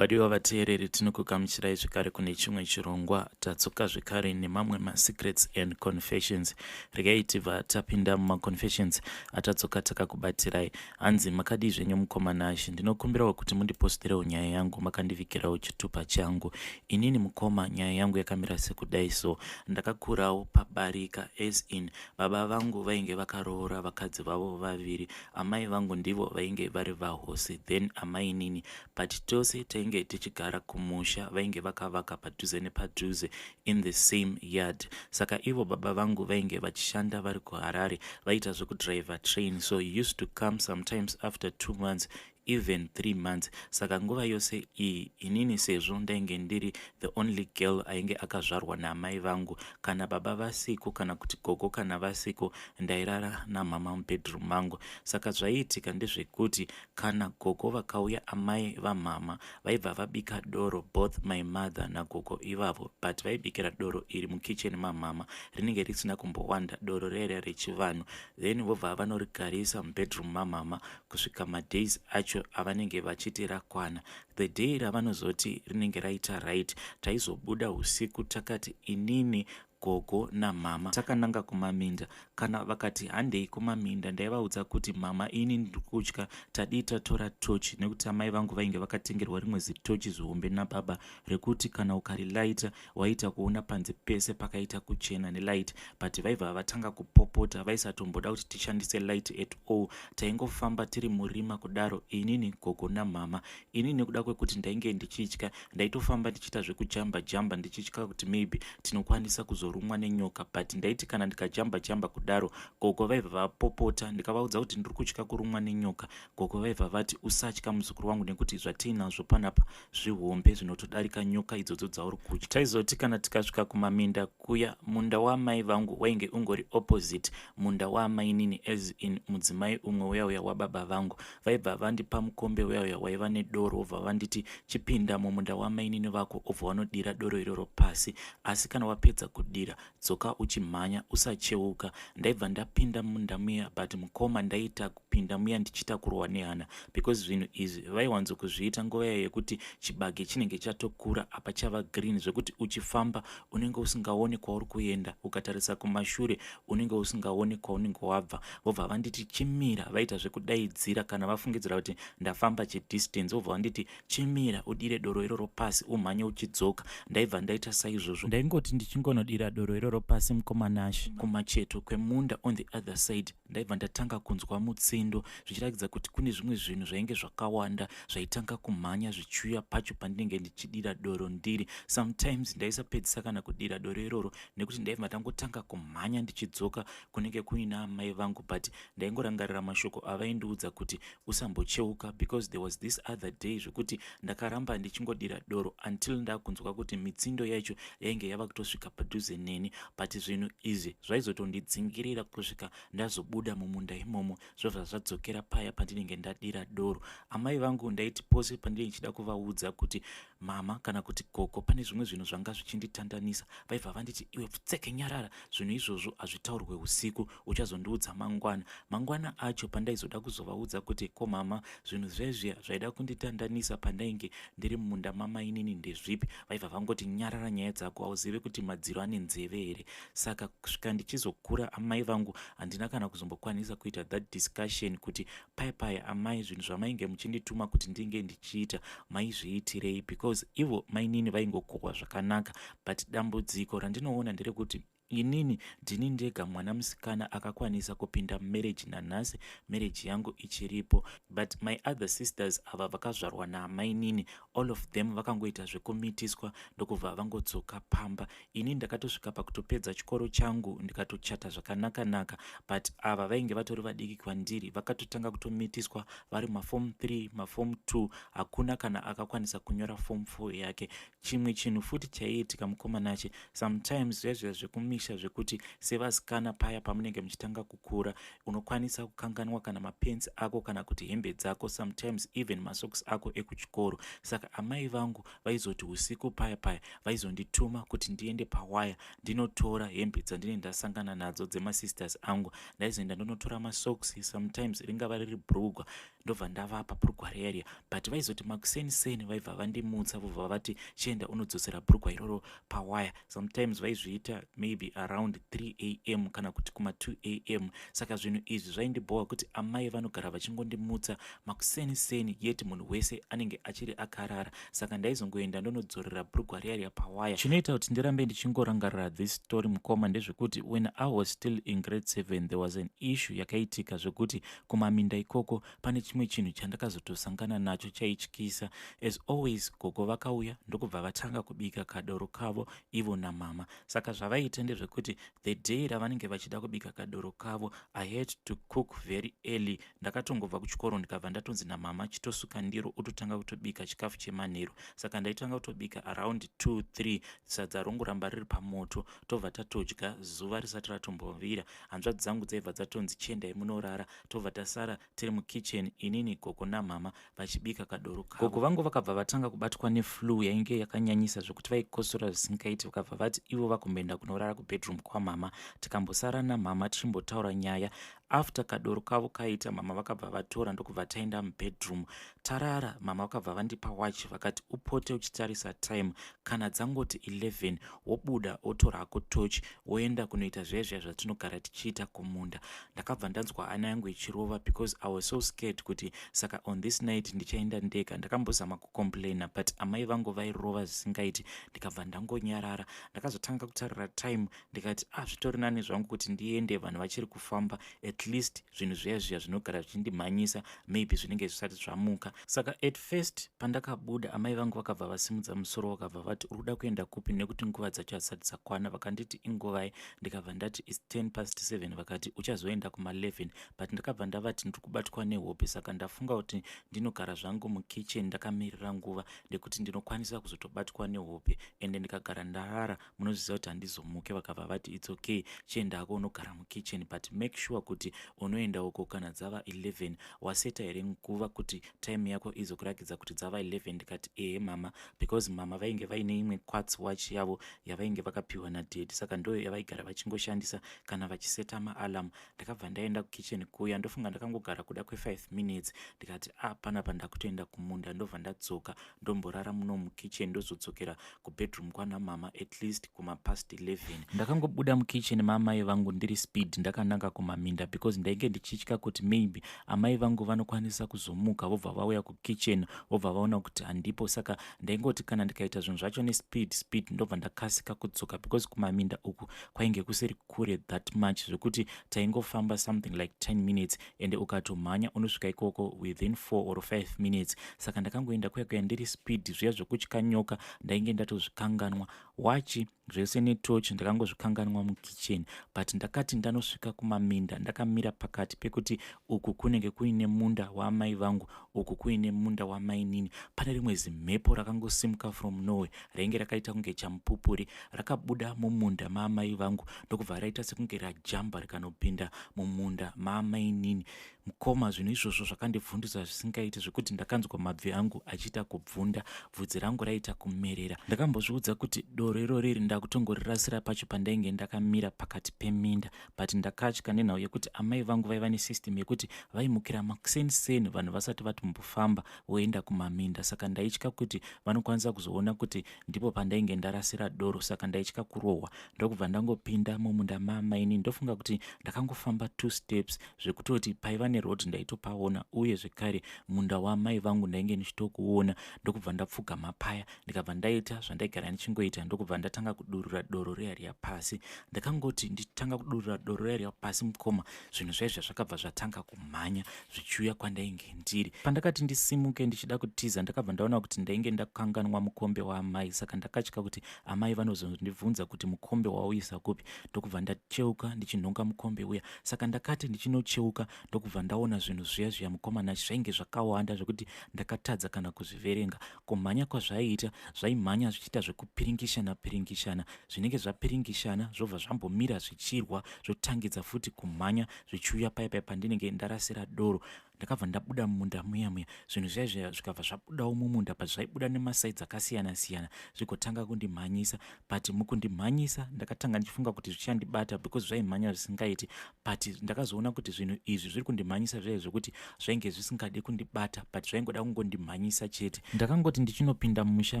Vadiwa vateereri, tinokugamuchirai zvekare kune chimwe chirongwa. Tadzoka zvekare nemamwe masecrets and confessions. Regai tibva tapinda mumaconfessions atadzoka takakubatirai. Hanzi, makadii zvenyu mukoma Nashe? Ndinokumbirawo kuti mundipostirewo nyaya yangu makandivigirawo chitupa changu. Inini mukoma, nyaya yangu yakamira sekudai so. Ndakakurawo pabarika, as in baba vangu vainge vakaroora vakadzi vavo vaviri. Amai vangu ndivo vainge vari vahosi, then amainini, but tose tainge tichigara kumusha. Vainge vakavaka padhuze nepadhuze in the same yard. Saka ivo baba vangu vainge vachishanda vari kuHarare, vaita zvekudriver train, so he used to come sometimes after 2 months, even 3 months. Saka nguva yose iyi, inini sezvo ndainge ndiri the only girl ainge akazvarwa naamai vangu, kana baba vasiko kana kuti gogo kana vasiko, ndairara namama mubedroom mangu. Saka zvaiitika ndezvekuti kana gogo vakauya, amai vamama vaibva vabika doro, both my mother nagogo ivavo, but vaibikira doro iri mukicheni mamama. Rinenge risina kumbowanda, doro rere rechivanhu. Then vobva vanorigarisa mubedroom mamama kusvika madays acho avanenge vachiti rakwana. The day ravanozoti rinenge raita right, taizobuda usiku takati inini, gogo namama takananga kumaminda. Kana vakati handei kumaminda, ndaivaudza kuti, "Mama, ini ndiri kutya, tadii tatora tochi?" Nekuti amai vangu vainge vakatengerwa rimwe zitochi zihombe nababa rekuti kana ukarilaita waita kuona panze pese pakaita kuchena nelight. But vaibva vatanga kupopota, vaisatomboda kuti tishandise light at all. Taingofamba tiri murima kudaro, inini, gogo namama. Inini nekuda kwekuti ndainge ndichitya, ndaitofamba ndichiita zvekujamba jamba, ndichitya kuti maybe tinokwanisa kuzorumwa nenyoka. But ndaiti kana ndikajamba jamba kudaro, gogo vaibva vapopota. Ndikavaudza kuti ndiri kutya kurumwa nenyoka, gogo vaibva vati, "Usatya, muzukuru wangu, nekuti zvatiinazvo panapa zvihombe zvinotodarika nyoka idzodzo dzauri kutya." Taizoti kana tikasvika kumaminda kuya, munda waamai vangu wainge ungori opposite munda waamainini, as in mudzimai umwe uya uya wababa vangu. Vaibva vandipa mukombe uya uya waiva nedoro, wobva vanditi, "Chipinda mumunda wamainini vako, obva wanodira doro iroro pasi, asi kana wapedza kudira, dzoka uchimhanya, usacheuka." Ndaibva ndapinda munda muya, but mukoma, ndaita kupinda muya ndichiita kurohwa nehana, because zvinhu izvi vaiwanzokuzviita nguva iya yekuti chibage chinenge chatokura, apa chava green, zvekuti uchifamba unenge usingaoni kwauri kuenda, ukatarisa kumashure unenge usingaoni kwaunenge wabva. Vobva vanditi, "Chimira." Vaita zvekudaidzira kana vafungidzira kuti ndafamba chidistance, vobva vanditi, "Chimira, udire doro iroro pasi, umhanye uchidzoka." Ndaibva ndaita saizvozvo. Ndaingoti ndichingonodira doro iroro pasi, mukoma Nashe, kumacheto kwemunda on the other side, ndaibva ndatanga kunzwa mutsindo, zvichiratidza kuti kune zvimwe zvinhu zvainge zvakawanda zvaitanga kumhanya zvichiuya pacho pandinenge ndichidira doro ndiri. Sometimes ndaisapedzisa kana kudira doro iroro, nekuti ndaibva ndangotanga kumhanya ndichidzoka kunenge kuina amai vangu. But ndaingorangarira mashoko avaindiudza kuti usambocheuka, because there was this other day zvekuti ndakaramba ndichingodira doro until ndakunzwa kuti mitsindo yacho yainge yava kutosvika padhuze neni. But zvinhu izvi zvaizotondidzingirira kusvika ndazobuda mumunda imomo, zvobva zvadzokera paya pandinenge ndadira doro. Amai vangu, ndaiti pose pandinenge ndichida kuvaudza kuti, "Mama," kana kuti, "Gogo, pane zvimwe zvinhu zvanga zvichinditandanisa," vaibva vanditi, "Iwe, pfutseke, nyarara, zvinhu izvozvo hazvitaurwe usiku, uchazondiudza mangwana." Mangwana acho pandaizoda kuzovaudza kuti, "Ko mama, zvinhu zvezviya zvaida kunditandanisa pandainge ndiri mumunda mamainini ndezvipi?" vaibva vangoti, "Nyarara nyaya dzako, hauzivi kuti madziro ane nzeve here?" Saka kusvika ndichizokura, amai vangu handina kana kuzombokwanisa kuita that discussion kuti, "Pai pai amai, zvinhu zvamainge muchindituma kuti ndinge ndichiita maizviitirei?" Because ivo mainini vaingokohwa zvakanaka, but dambudziko randinoona nderekuti inini ndini ndega mwana musikana akakwanisa kupinda mumarriage. Nanhasi marriage yangu ichiripo, but my other sisters ava vakazvarwa naamainini, all of them vakangoita zvekumitiswa, ndokubva vangodzoka pamba. Ini ndakatosvika pakutopedza chikoro changu, ndikatochata zvakanaka-naka, but ava vainge vatori vadiki kwandiri, vakatotanga kutomitiswa vari maform 3, maform 2. Hakuna kana akakwanisa kunyora form 4 yake. Chimwe chinhu futi chaiitika, mukoma Nashe, sometimes zviya zvekumisha, zvekuti sevasikana paya pamunenge muchitanga kukura, unokwanisa kukanganwa kana mapenzi ako kana kuti hembe dzako, sometimes even masocks ako ekuchikoro. Saka amai vangu vaizoti usiku paya paya vaizondituma kuti ndiende pawaya ndinotora hembe dzandinenge ndasangana nadzo dzemasisters angu. Ndaizoenda ndonotora masocks, sometimes ringava riri brugwa. Ndobva ndavapa bhurugwa riya riya, but vaizoti makuseni seni vaibva vandimutsa, vobva vati, "Chienda unodzosera bhurugwa iroro pawaya." Sometimes vaizviita maybe around 3 a.m. kana kuti kuma2 a.m. Saka zvinhu izvi zvaindibhowa kuti amai vanogara vachingondimutsa makuseni seni, yet munhu wese anenge achiri akarara. Saka ndaizongoenda ndonodzorera bhurugwa riya riya pawaya. Chinoita kuti ndirambe ndichingorangarira this story, mukoma, ndezvekuti when I was still in grade 7, there was an issue yakaitika zvekuti kumaminda ikoko pane chimwe chinhu chandakazotosangana nacho chaityisa. As always, gogo vakauya ndokubva vatanga kubika kadoro kavo ivo namama. Saka zvavaiita ndezvekuti the day ravanenge vachida kubika kadoro kavo, I had to cook very early. Ndakatongobva kuchikoro, ndikabva ndatonzi namama, "Chitosuka ndiro, utotanga kutobika chikafu chemanheru." Saka ndaitanga kutobika around 2 3, sadza rongoramba riri pamoto, tobva tatodya zuva risati ratombovira. Hanzvadzi dzangu dzaibva dzatonzi, "Chiendai munorara." Tobva tasara tiri mukitchen, inini, gogo namama, vachibika kadoro kavo. Gogo vangu vakabva vatanga kubatwa neflu yainge yakanyanyisa zvekuti vaikosora zvisingaiti. Vakabva vati ivo vakumboenda kunorara kubedroom kwamama. Tikambosara namama tichimbotaura nyaya. After kadoro kavo kaita, mama vakabva vatora, ndokubva taenda mubedroom tarara. Mama vakabva vandipa watch, vakati, "Upote uchitarisa time. Kana dzangoti 11, wobuda, wotorako torch, woenda kunoita zviya zviya zvatinogara tichiita kumunda." Ndakabva ndanzwa hana yangu ichirova because I was so scared kuti saka on this night ndichaenda ndega. Ndakambozama kucomplaina, but amai vangu vairova zvisingaiti. Ndikabva ndangonyarara. Ndakazotanga kutarira time, ndikati, "Ah, zvitori nani zvangu kuti ndiende vanhu vachiri kufamba. At least zvinhu zviya zviya zvinogara zvichindimhanyisa maybe zvinenge zvisati zvamuka." Saka at first pandakabuda, amai vangu vakabva vasimudza musoro, vakabva vati, "Uri kuda kuenda kupi? Nekuti nguva dzacho hadzisati dzakwana." Vakanditi, "Inguvai?" Ndikabva ndati, "It's 10 past 7." Vakati, "Uchazoenda kuma11." But ndakabva ndavati, "Ndiri kubatwa nehope, saka ndafunga kuti ndinogara zvangu mukitchen ndakamirira nguva, nekuti ndinokwanisa kuzotobatwa nehope, ende ndikagara ndarara, munozviziva kuti handizomuke." Vakabva vati, "It's okay, chiendako unogara mukitchen, but make sure kuti unoenda uko kana dzava 11. Waseta here nguva kuti time yako izokurakidza kuti dzava 11?" Ndikati, "Ehe, mama," because mama vainge vaine imwe quartz watch yavo yavainge vakapiwa nadaddy, saka ndo yavaigara vachingoshandisa kana vachiseta maalarm. Ndakabva ndaenda kukitchen kuya. Ndofunga ndakangogara kuda kwe5 minutes, ndikati, "A ah, panapa ndakutoenda kumunda." Ndobva ndadzoka, ndomborara muno mukitchen, ndozodzokera kubedroom kwana mama at least kumapast 11. Ndakangobuda mukitchen maamai vangu ndiri speed, ndakananga kumaminda, because ndainge ndichitya kuti maybe amai vangu vanokwanisa kuzomuka, vobva vauya kukitchen, vobva vaona kuti handipo. Saka ndaingoti kana ndikaita zvinhu zvacho nespeed speed, ndobva ndakasika kudzoka, because kumaminda uku kwainge kusiri kure that much, zvekuti taingofamba something like 10 minutes, ende ukatomhanya unosvika ikoko within 4 or 5 minutes. Saka ndakangoenda kuya kuya ndiri speed. Zviya zvekutya nyoka ndainge ndatozvikanganwa. Wachi zvese netochi ndakangozvikanganwa mukitchen. But ndakati ndanosvika kumaminda, ndakamira pakati pekuti uku kunenge kuine munda waamai vangu, uku kuine munda wamainini, pane rimwe zimhepo rakangosimuka from nowhere, rainge rakaita kunge chamupupuri. Rakabuda mumunda maamai vangu, ndokubva raita sekunge rajamba, rikanopinda mumunda maamainini. Mukoma, zvinhu izvozvo zvakandibvundisa zvisingaiti, zvekuti ndakanzwa mabvi angu achiita kubvunda, bvudzi rangu raita kumerera. Ndakambozviudza kuti doro irori ndakutongorirasira pacho pandainge ndakamira pakati peminda, but ndakatya nenhau yekuti amai vangu vaiva nesystem yekuti vaimukira makuseniseni vanhu vasati vatombofamba, voenda kumaminda. Saka ndaitya kuti vanokwanisa kuzoona kuti ndipo pandainge ndarasira doro, saka ndaitya kurohwa. Ndokubva ndangopinda mumunda mamaini. Ndofunga kuti ndakangofamba two steps, zvekutoti paiva neroad ndaitopaona, uye zvekare munda wamai vangu ndainge ndichitokuona. Ndokubva ndapfugama paya, ndikabva ndaita zvandaigara ndichingoita, ndokubva ndatanga kudurura doro riya riya pasi. Ndakangoti nditanga kudurura doro riya riya pasi, mukoma, zvinhu zvaizva zvakabva zvatanga kumhanya zvichiuya kwandainge ndiri. Pandakati ndisimuke ndichida kutiza, ndakabva ndaona kuti ndainge ndakanganwa mukombe waamai. Saka ndakatya kuti amai vanozondibvunza kuti, "Mukombe wauisa kupi?" Ndokubva ndacheuka ndichinhonga mukombe uya. Saka ndakati ndichinocheuka, ndokubva ndaona zvinhu zviya zviya, mukomana, zvainge zvakawanda zvekuti ndakatadza kana kuzviverenga. Kumhanya kwazvaiita, zvaimhanya zvichiita zvekupiringishana piringishana. Zvinenge zvapiringishana, zvobva zvambomira zvichirwa, zvotangidza futi kumhanya zvichiuya paya paya pandinenge ndarasira doro. Ndakabva ndabuda mumunda muya muya, zvinhu zviya zviya zvikabva zvabudawo mumunda, but zvaibuda nemasaidzi akasiyana siyana, zvigotanga kundimhanyisa. But mukundimhanyisa ndakatanga ndichifunga kuti zvichandibata because zvaimhanya zvisingaiti, but ndakazoona kuti zvinhu izvi zviri kundimhanyisa zviya zvekuti zvainge zvisingade kundibata, but zvaingoda kungondimhanyisa chete. Ndakangoti ndichinopinda mumusha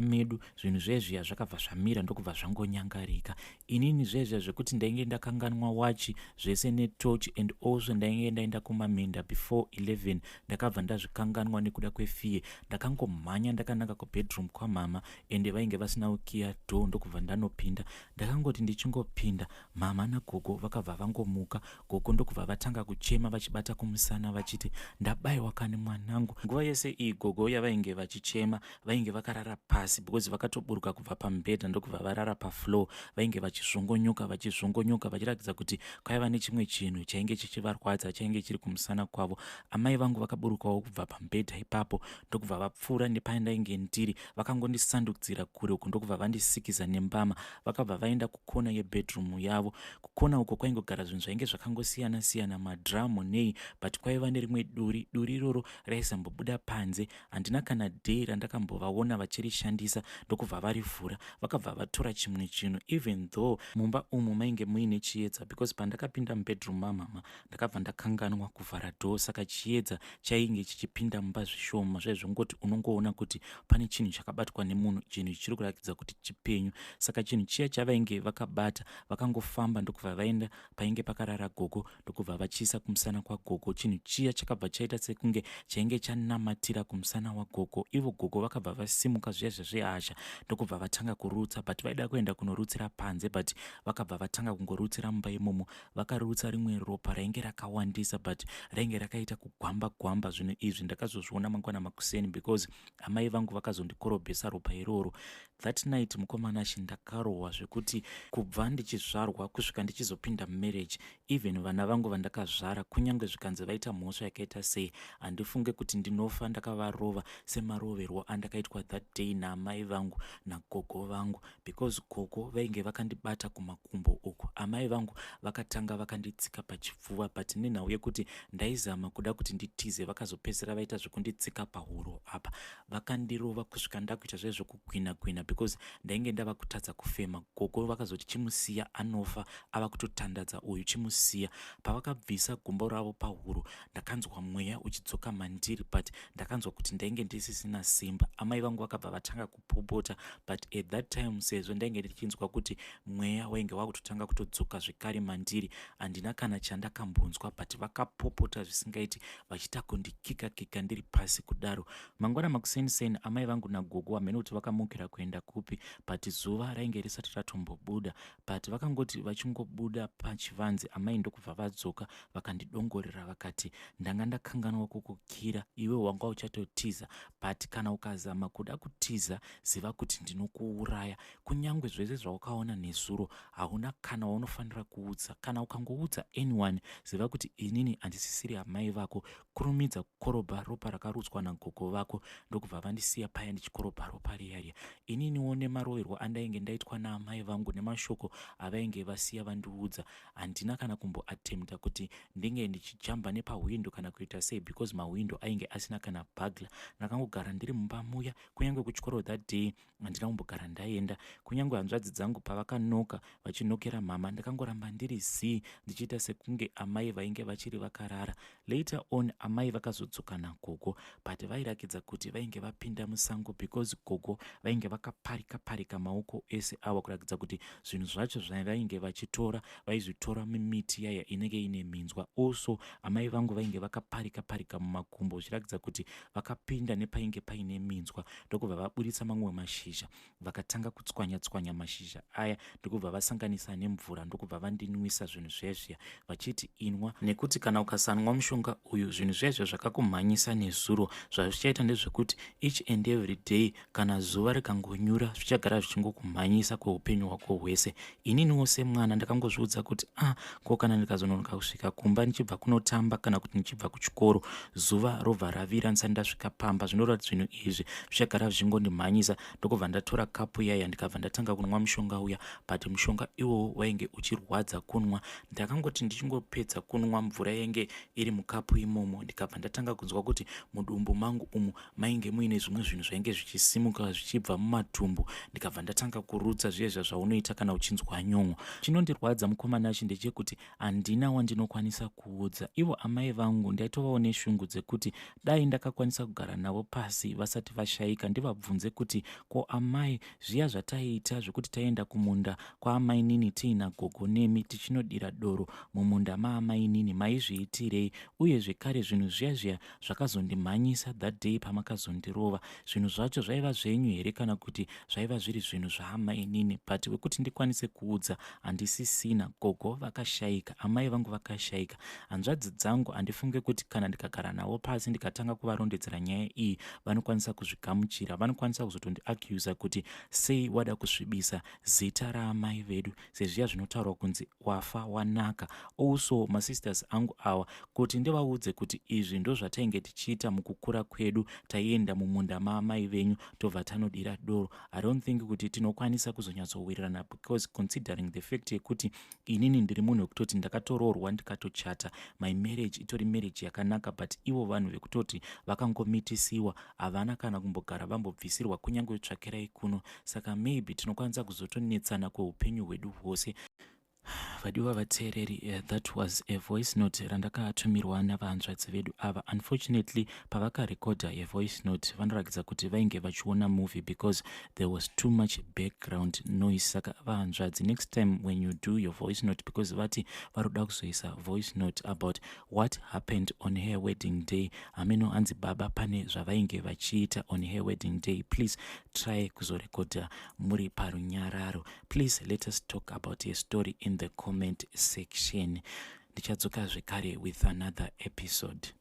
medu, zvinhu zviya zviya zvakabva zvamira ndokubva zvangonyangarika. Inini zviya zviya zvekuti ndainge ndakanganwa wachi zvese netorch, and also ndainge ndaenda kumaminda before 11, ndakabva ndazvikanganwa nekuda kwefear. Ndakangomhanya ndakananga kubedroom kwamama, ende vainge vasina kukiya door, ndokubva ndanopinda. Ndakangoti ndichingopinda, mama nagogo vakabva vangomuka. Gogo ndokubva vatanga kuchema vachibata kumusana vachiti, "Ndabayiwa kani mwanangu." Nguva yese iyi gogo yavainge vachichema, vainge vakarara pasi because vakatoburuka kubva pamubhedha ndokubva varara pafloor. Vainge vachizvongonyoka, vachizvongonyoka, vachiratidza kuti kwaiva nechimwe chinhu chainge chichivarwadza, chainge chiri kumusana kwavo. Amai vangu vakaburukawo kubva pamubhedha ipapo ndokubva vapfuura nepandainge ndiri, vakangondisandudzira kure uku ndokubva vandisikiza nembama. Vakabva vaenda kukona yebedroom yavo. Kukona uko kwaingogara zvinhu zvainge zvakangosiyana siyana, madhiramu nei, but kwaiva nerimwe duri. Duri iroro raisambobuda panze, handina kana day randakambovaona vachirishandisa. Ndokubva varivhura, vakabva vatora chimwe chinhu, even though mumba umu mainge muine chiedza, because pandakapinda mubedroom mamama ndakabva ndakanganwa kuvhara door, saka chiedza chainge chichipinda mumba zvishoma. Zvaizvongoti unongoona kuti pane chinhu chakabatwa nemunhu, chinhu chiri kuratidza kuti chipenyu. Saka chinhu chiya chavainge vakabata, vakangofamba ndokubva vaenda painge pakarara gogo, ndokubva vachiisa kumusana kwagogo. Chinhu chiya chakabva chaita sekunge chainge chanamatira kumusana wagogo. Ivo gogo vakabva vasimuka zviya zvezvehasha ndokubva vatanga kurutsa, but vaida kuenda kunorutsira panze, but vakabva vatanga kungorutsira mumba imomo. Vakarutsa rimwe ropa rainge rakawandisa, but rainge rakaita kugwamba gwamba. Zvinhu izvi ndakazozviona mangwana makuseni because amai vangu vakazondikorobhesa ropa iroro. That night, mukomanashi, ndakarohwa zvekuti kubva ndichizvarwa kusvika ndichizopinda mumarriage, even vana vangu vandakazvara, kunyange zvikanzi vaita mhosva yakaita sei, handifunge kuti ndinofa ndakavarova semaroverwo andakaitwa that day naamai vangu nagogo vangu, because gogo vainge vakandibata kumakumbo uku, amai vangu vakatanga vakanditsika pachipfuva, but nenhau yekuti ndaizama kuda kuti nditize, vakazopedzisira vaita zvekunditsika pahuro apa. Vakandirova kusvika ndakuita zvezvekugwina gwina because ndainge ndava kutadza kufema. Gogo vakazoti, "Chimusiya, anofa, ava kutotandadza uyu, chimusiya." Pavakabvisa gumbo ravo pahuro, ndakanzwa mweya uchidzoka mandiri, but ndakanzwa kuti ndainge ndisisina simba. Amai vangu vakabva vatanga kupopota, but at that time, sezvo ndainge ndichinzwa kuti mweya wainge wakutotanga kutodzoka zvekare mandiri, handina kana chandakambonzwa, but vakapopota zvisingaiti, vachiita kundikika kika ndiri pasi kudaro. Mangwana makuseniseni, amai vangu nagogo hamene kuti vakamukira kuenda kupi, but zuva rainge risati ratombobuda, but vakangoti vachingobuda pachivanze, amai ndokubva vadzoka, vakandidongorera, vakati, "Ndanga ndakanganwa kukukira, iwe wanga uchatotiza, but kana ukazama kuda kutiza, ziva kuti ndinokuuraya. Kunyange zvese zvaukaona nezuro, hauna kana waunofanira kuudza. Kana ukangoudza anyone, ziva kuti inini handisisiri amai vako. Kurumidza kukorobha ropa rakarutswa nagogo vako." Ndokubva vandisiya paya ndichikorobha ropa riya riya. Ininiwo, nemaroverwo andainge ndaitwa naamai vangu nemashoko avainge vasiya vandiudza, handina kana kumboattempta kuti ndinge ndichijamba nepahwindo kana kuita sei, because mahwindo ainge asina kana burglar. Ndakangogara ndiri mumba muya. Kunyange kuchikoro that day handina kumbogara ndaenda. Kunyange hanzvadzi dzangu pavakanoka vachinokera mama, ndakangoramba ndiri zii, ndichiita sekunge amai vainge vachiri vakarara. Later on amai vakazodzoka nagogo, but vairakidza kuti vainge vapinda musango because gogo vainge vakaparika parika maoko ese awa, kurakidza kuti zvinhu zvacho zvavainge vachitora vaizvitora mumiti yaya inenge ine minzwa. Also amai vangu vainge vakaparika parika mumakumbo, zvichirakidza kuti vakapinda nepainge paine minzwa. Ndokubva vaburitsa mamwe mashizha, vakatanga kutswanya tswanya mashizha aya, ndokubva vasanganisa nemvura, ndokubva vandinwisa zvinhu zviya zviya, vachiti, "Inwa, nekuti kana ukasanwa mushonga uyu, zvinhu zviya zviya zvakakumhanyisa nezuro, zvazvichaita ndezvekuti each and every day kana zuva rikangonyura, zvichagara zvichingokumhanyisa kweupenyu hwako hwese." Ininiwo semwana ndakangozviudza kuti, "Ah, ko kana ndikazononoka kusvika kumba ndichibva kunotamba kana kuti ndichibva kuchikoro, zuva robva ravira ndisati ndasvika pamba, zvinoreva kuti zvinhu izvi zvichagara zvichingondimhanyisa." Ndokubva ndatora kapu yaya, ndikabva ndatanga kunwa mushonga uya, but mushonga iwowo wainge uchirwadza kunwa. Ndakangoti ndichingopedza kunwa mvura yainge iri mukapu imomo. umu. Ndikabva ndatanga kunzwa kuti mudumbu mangu umu mainge muine zvimwe zvinhu zvainge zvichisimuka zvichibva mumatumbu. Ndikabva ndatanga kurutsa zviye zvaunoita kana uchinzwa nyon'o. Chinondirwadza, mukoma Nashe, ndechekuti handina wandinokwanisa kuudza. Ivo amai vangu ndaitovawo neshungu dzekuti dai ndakakwanisa kugara navo pasi vasati vashaika, ndivabvunze kuti, "Ko amai, zviya zvataiita zvekuti taienda kumunda kwaamainini tiina gogo nemi tichinodira doro mumunda maamainini, maizviitirei? Uye zvekare zvinhu zviya zviya zvakazondimhanyisa that day pamakazondirova, zvinhu zvacho zvaiva zvenyu here kana kuti zvaiva zviri zvinhu zvaamainini?" But wekuti ndikwanise kuudza handisisina. Gogo vakashayika, amai vangu vakashayika, hanzvadzi dzangu handifunge kuti kana ndikagara navo pasi ndikatanga kuvarondedzera nyaya iyi vanokwanisa kuzvigamuchira. Vanokwanisa kuzotondiaccusa kuti, "Sei wada kusvibisa zita raamai vedu?" Sezviya zvinotaurwa kunzi wafa wanaka. Also masisters angu awa, kuti ndivaudze kuti izvi ndo zvatainge tichiita mukukura kwedu, taienda mumunda maamai venyu tobva tanodira doro, I don't think kuti tinokwanisa kuzonyatsowirirana, because considering the fact yekuti inini ndiri munhu wekutoti ndakatoroorwa, ndikatochata, my marriage itori marriage yakanaka, but ivo vanhu vekutoti vakangomitisiwa, havana kana kumbogara vambobvisirwa kunyange tsvakirai kuno. Saka maybe tinokwanisa kuzotonetsana kweupenyu hwedu hwose. Vadiwa vateereri, that was a voice note randakatumirwa navahanzvadzi vedu ava. Unfortunately, pavakarekodha yevoice note, vanoratidza kuti vainge vachiona movie because there was too much background noise. Saka vahanzvadzi, next time when you do your voice note, because vati varoda kuzoisa voice note about what happened on her wedding day, hameno hanzi baba pane zvavainge vachiita on her wedding day, please try kuzorekodha muri parunyararo. Please let us talk about a story in the comment section. Ndichadzoka zvekare with another episode.